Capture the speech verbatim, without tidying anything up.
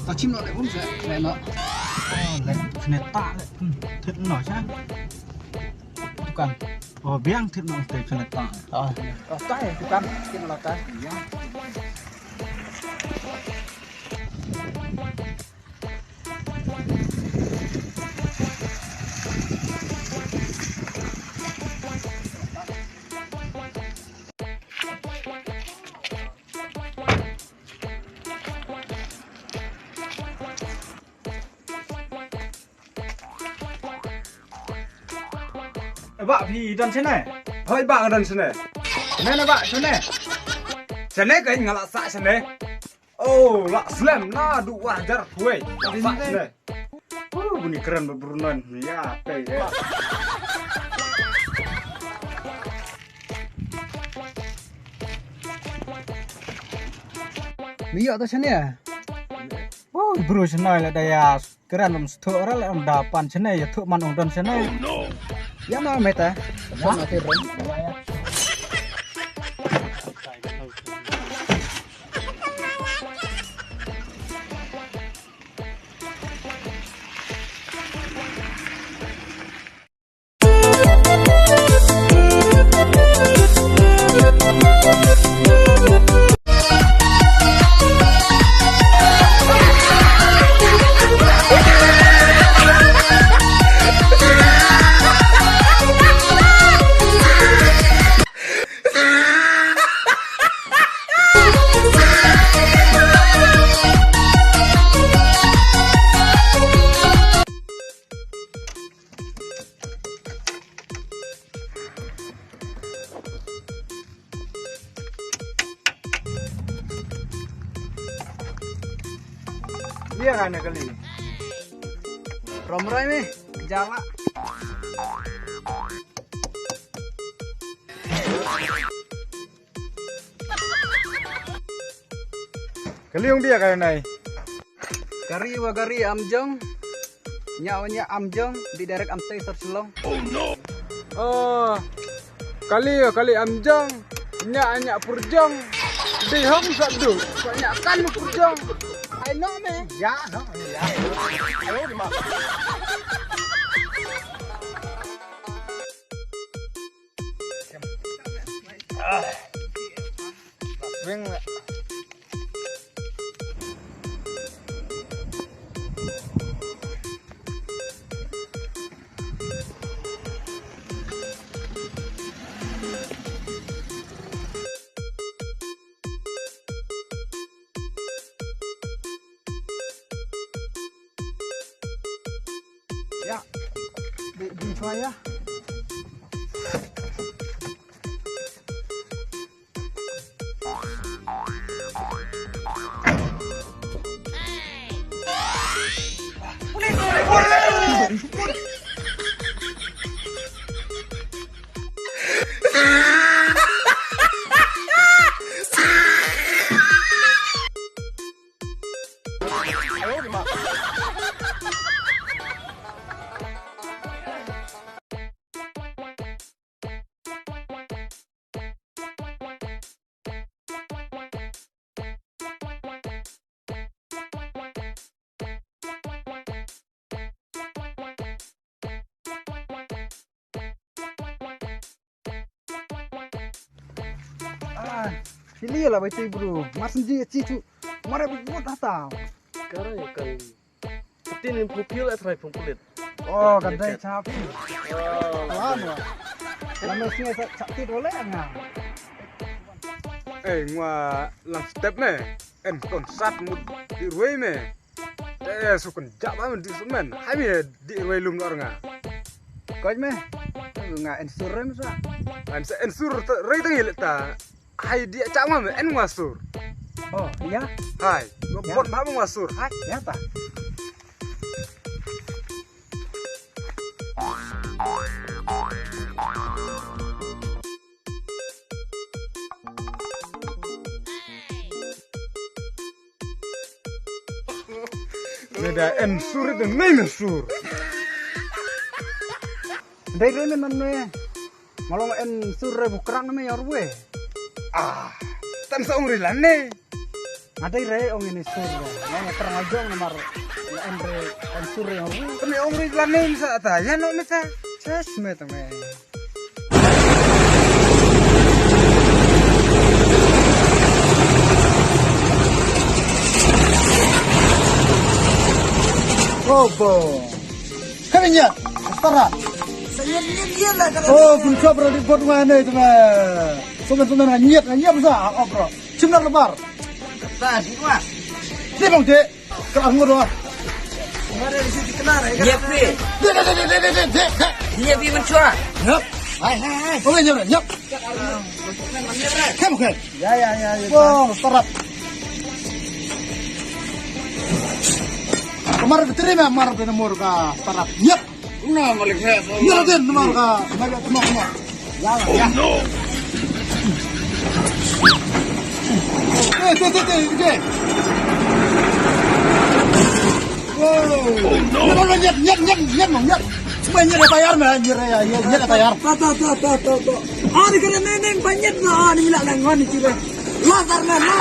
To chim noh le bun se, le noh. Oh, le, kene ta le. Hmm, thit noh cha. Dukan. Oh, biang thit noh te kene ta. Oh, oh, ta ya, dukan. Thit noh ta. Ya. Eh, bah, phi don shane? Hoi, bah, don shane. Shane, bah, shane. Shane, ka nga la sah shane. Oh, la slem na du wah jar kuai. La sah shane. Oh, buni keren ba Brunon. Ya, pei, eh. Mi ïoh to shane. Oh, bru shane la da ya. Kren ram sthu ra la da pan shane ya thu man ong don shane. Ya ma meta. Shane te bro. Ïa, na kali. Rom roi me, jala. Kali ong dia kai nai. Kari wa kari am jong. Nya wa nya am jong, di direct am tei sar Shillong. Oh no. Oh. Kali wa kali am jong. Nya nya pur jong. Di hong sa du. Sa nya kan pur jong. I know me. Ya, no. Ya. Ayo di ma. Ah. Swing. Ya. Di, di, ya. Ah, sili la bai tei bro. Mar sen ji chi chu. Mar bu bu ta ta. Kare kan. Tin in pupil at rai pumpulit. Oh, kan dai chap. Oh. Lama. Lama sini sa chap ti dole nga. Eh, ngwa lang step me. En kon sat mut di ruai me. Eh, su kon jap am di su men. Hai me di ruai lum lor nga. Koj me. Nga en sur rem sa. An sa en sur rei tang ta. Hai di chap ma me en ngwa sur. Oh, ya. Hai, bon ba ngwa sur. Hai. Ya ta. Neda en sur de nai me sur. Dai re me man me. Malong en sur re bukrang me yor we. Ah, tan sa ung ri lan ne. Adai re ong ini sur re. Ong terang aja ong mar. Em re em sur re ong. Kene ong re lanin sa ta. Ya no me sa. Ches me te me. Oh, bo. Kami nyet. Tara. Saya nyet nyet lah kalau. Oh, kun chop ra di bot ngai ne tu me. Sungan sungan nyet nyet sa. Oh, bro. Chim nar lebar. Ta di ma. Di bang de. Ka ngur wa. Ngiap pi. Ngiap pi menchua. Ngiap. Hai hai hai. Oke, ngiap ngiap. Kam ke. Ya ya ya ya. Oh, tarap. Kamar beteri me mar de mur ka tarap. Ngiap. Una malik he. Ngiap de mar ka. Mar ka mar ka. Ya ya. Eh, te te te te. Oh no. No no, nyet nyet nyet nyet nyet. Mai nyet tayar me, nyet ya, nyet tayar. Ta ta ta ta ta ta. Ani kena neneng banyet na ani mila na ngani kira. La tar na na.